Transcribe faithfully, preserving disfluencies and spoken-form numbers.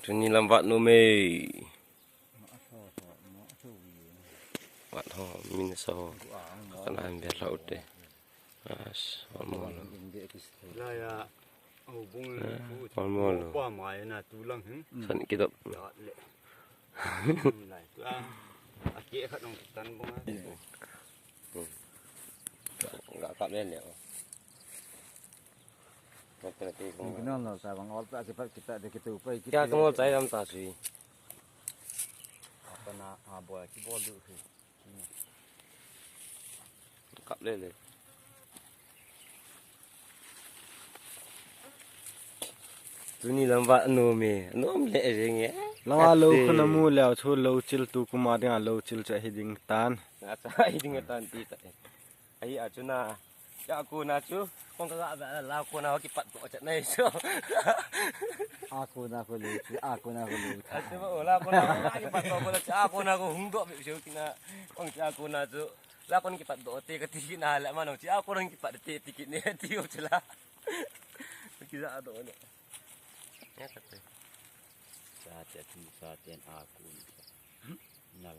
Tuni lam vat nom e. Vat ho, min sa ho. Kana be lha u te. As, ol mo lo. Laya, au bung. Ol mo lo. Kwa mai na tu lang hin. San kidop. Ya le. Lai tu a. A ke khat nong tan bung a. Ga kap le le. Kina lo sa bang ol pa kipat kita de kitu pa. Kya kamo chai lam ta sui. Apa na ha boy ki bol du. Kap le le. Tuni lam vat nom e, nom le jeng e. Lawa lo khuna mu le chu lo chil tu kuma dinga lo chil cha hi ding tan. Acha hi ding tan ti ta. Ahi a chu na. Cha ko na chu. Kong ka ga ba la ko na ki pat do cha nai chu. A ko na ko le chu, a ko na ko le. Achu ba la ko na ki pat do ko la cha ko na ko hung do bi chu kina. Kong cha ko na chu. La kon ki pat do te ka ti na la ma no cha ko na ki pat te ti ki ne ti o cha la. Ki za do ne. Ya ka te. Sa te tu sa te a ko. Na.